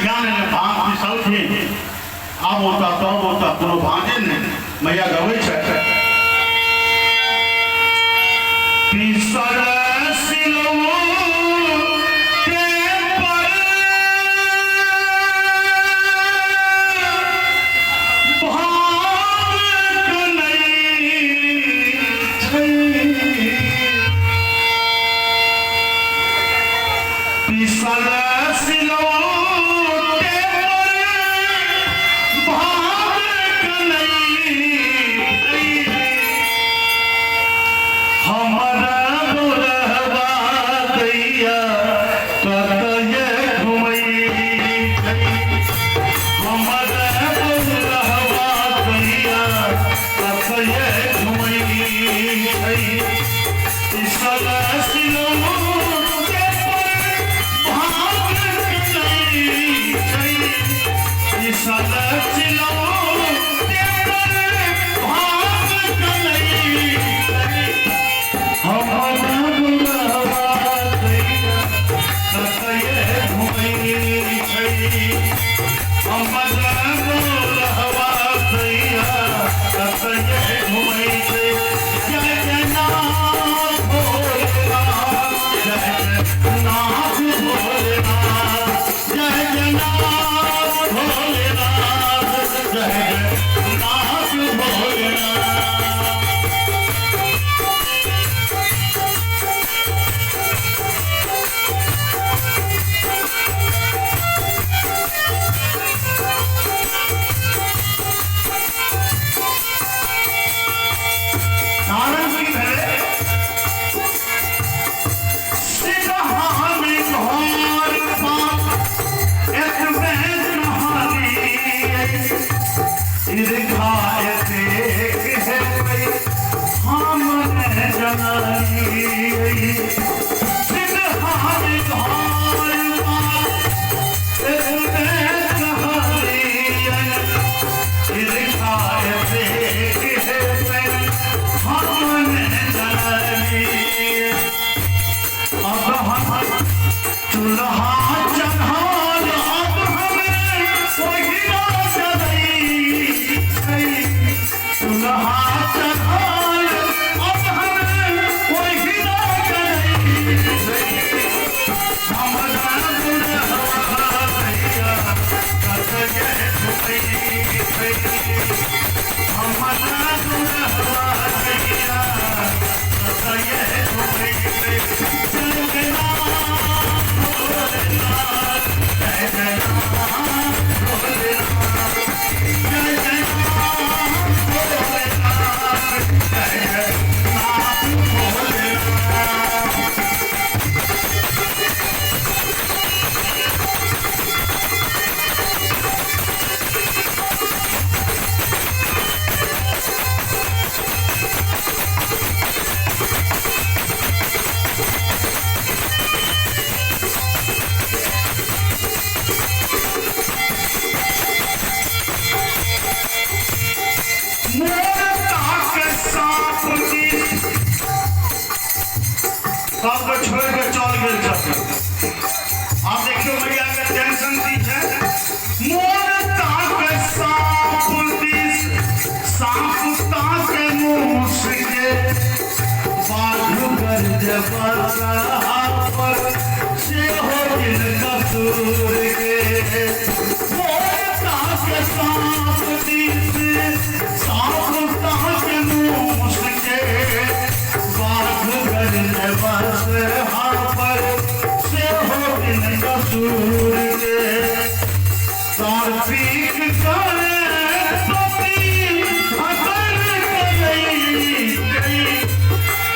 ध्यान एलै, भाँग पिसलखिन, आब औता तब औता, कोनो भाँजे नहि। मैया गबै छथि, पिसल सिलौटे पर भाँग कनै छै। पिसल सिलौटे पर भाग कनै, हमरा बुढ़वा दैया कतय घुमै छै। हमरा बुढ़वा दैया कतय घुमै छै। पिसल सिलौटे पर भाग कनै छै। पिसल सिलौटे पर भाग कनै छै। हमरा बुढ़वा दैया कतय घुमै छै। हमरा बुढ़वा दैया कतय घुमै छै। जय जय नाथ भोलेनाथ, जय जय नाथ भोलेनाथ, जय जय नाथ भोलेनाथ, जय जय नाथ भोलेनाथ। कारण की भेलै? सिरहामे घर पात एतबे कहानी, ईर्खा एतेक हेबै हम ने जनलियै। सिरहामे घर पात एतबे कहानी, ईर्खा एतेक हेबै हम ने जनलियै। अब हम चूल्हा चढ़ल, अब हमें ओहिना जरै छै। चूल्हा चढ़ल, अब हमें ओहिना जरै छै। हमरा बुढ़वा दैया कतय घुमै छै। हमरा बुढ़वा दैया कतय घुमै छै। जय जय नाथ भोलेनाथ, जय जय नाथ भोलेनाथ, जय जय नाथ भोलेनाथ, जय जय नाथ भोलेनाथ। मोर ताक साँप दिस सबके छोड़ि कऽ चल गेल छथिन। आब देखियौ मैया के टेंशन की छै। मोर ताक साँप दिस, साँप ताक मूस के, बाघ गरज बसहा पर सेहो बिन कसूर के। मोर ताक साँप दिस, साँप ताक मूस के, बाघ गरज बसहा पर सेहो बिन कसूर के। तार्किक करे पति झगड़ करै छै।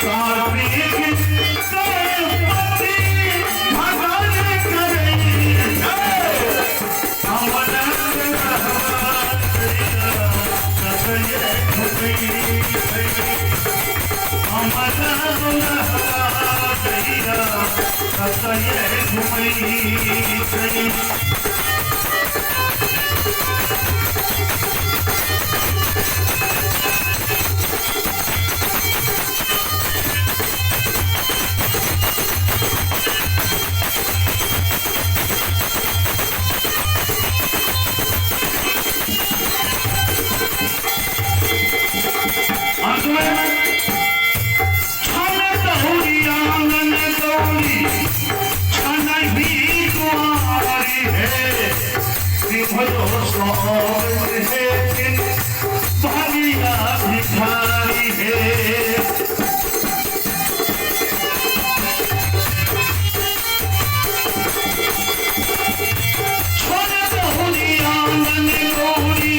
तार्किक करे पति झगड़ करै छै। हमरा बुढ़वा दैया कतय घुमै छै। हमरा बुढ़वा दैया कतय घुमै छै। अबैत हेथिन भंगिया भिखारी हे। छोड़ दहुनी आंगन गौरी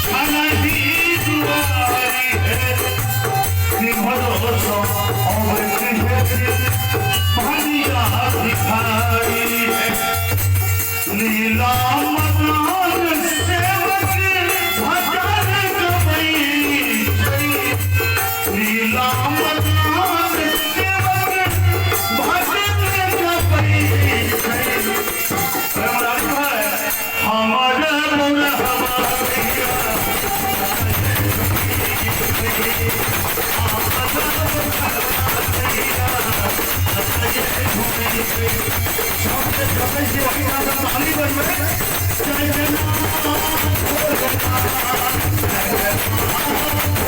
छनही दुआरी हे। भरोसा अबैत हेथिन भंगिया भिखारी हे। लीला मदान सेवक भजन गवै छै। लीला मदान सेवक भजन गवै छै। प्रेमराज भाई हमर बुढ़वा सबके जपै छी ओहिठाम से ताली बजबै। जय जय नाथ भोलेनाथ, जय जय नाथ।